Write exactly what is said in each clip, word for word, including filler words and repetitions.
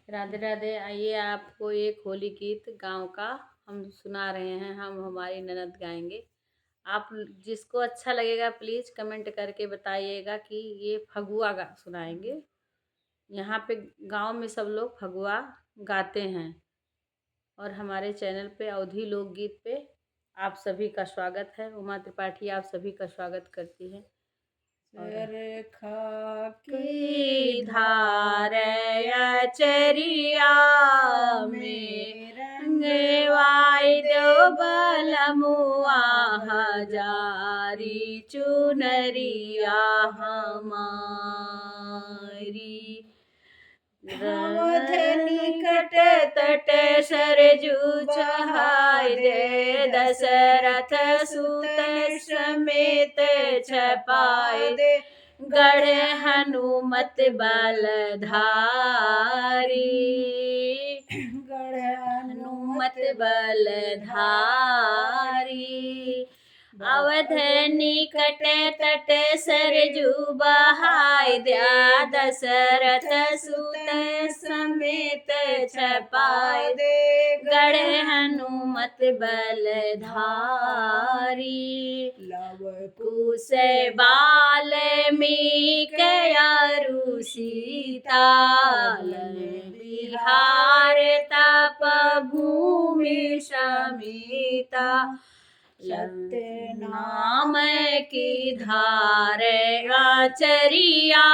राधे राधे। आइए, आपको एक होली गीत गाँव का हम सुना रहे हैं, हम हमारी ननद गाएंगे। आप जिसको अच्छा लगेगा, please comment करके बताइएगा कि ये फगुआ गा-, सुनाएंगे। यहाँ पे गाँव में सब लोग फगुआ गाते हैं और हमारे channel पे अवधी लोकगीत पे आप सभी का स्वागत है। उमा त्रिपाठी आप सभी का स्वागत करती है। और चरखा की धार अचरिया में रंगवाई देव बलमुआ, हजारी चुनरिया हमारी। अवध निकट तट सरजू बहाय दे, दशरथ सुत समेत छपाय दे, गढ़ हनुमत बलधारी। गढ़ हनुमत बलधारी। अवध निकट तट सरजू बहाय द्या, दशरथ सुत समेत छपाय दे, गढ़ हनुमत बलधारी। लव कुश बाल्मीक अरु सीता, वन विहार तप भूमि समीता। सत्य नाम की धार अचरिया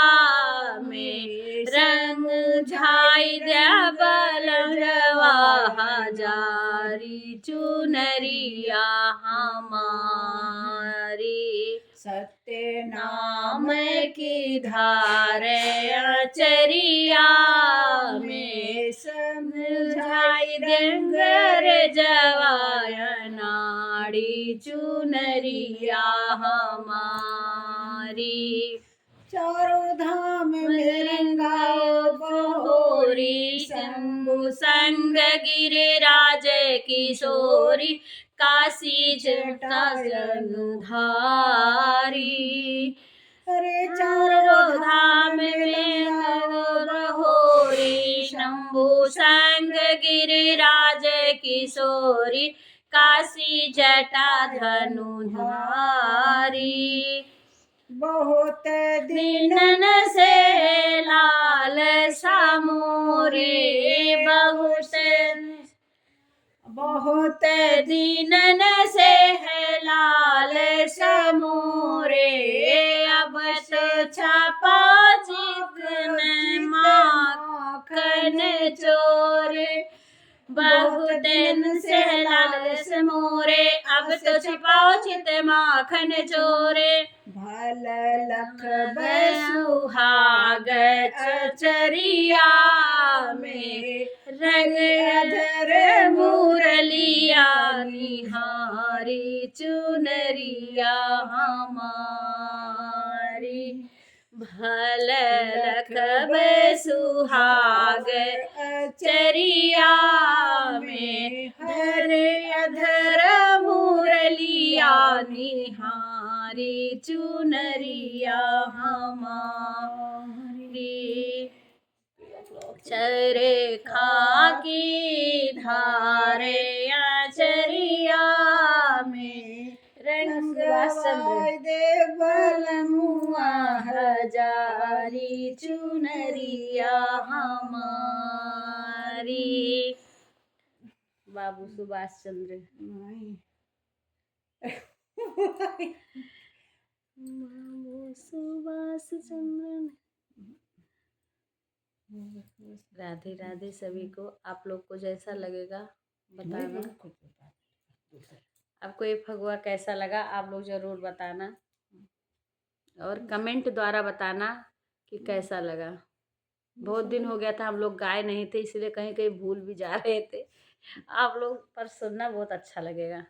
में, रंग झाई द्या बलंगवा, हजारी चुनरिया हमारी। सत्य नाम की धार अचरिया में, समझाई देंगर जवाय नाड़ी चुनरिया हमारी। चारों धाम में रंगाओ बहोरी, शंभु संग गिरिराज किशोरी, काशी जटा जलधारी। अरे चारों धाम में रंगाओ बहोरी, शंभु संग गिरिराज किशोरी, काशी जटा धनुधारी। बहुत दिनन से लालसा मोरे, बहुत, बहुत दिनन से है लालसा मोरे, अब तो छपा चिकन माखन चोरे। बहुत दिन से लालस मोरे, अब तो छपाओ चित माखन चोरे। भल लखब सुहाग अचरिया में, रंग अधर मुरलिया निहारी चुनरिया हमारी। भल लखब सुहाग अचरिया में, हर अधर मुरलिया निहारी चुनरिया हमारी। चरखा की धार अचरिया में, रंगवाई दे बलमुआ हजारी चुनरिया हमारी। बाबू सुभाष चंद्र। बाबू सुभाष चंद्र। राधे राधे सभी को। आप लोग को जैसा लगेगा बताना। आपको ये फगुआ कैसा लगा, आप लोग जरूर बताना और comment द्वारा बताना कि कैसा लगा। बहुत दिन हो गया था, हम लोग गाए नहीं थे, इसलिए कहीं कहीं भूल भी जा रहे थे। आप लोग पर सुनना बहुत अच्छा लगेगा।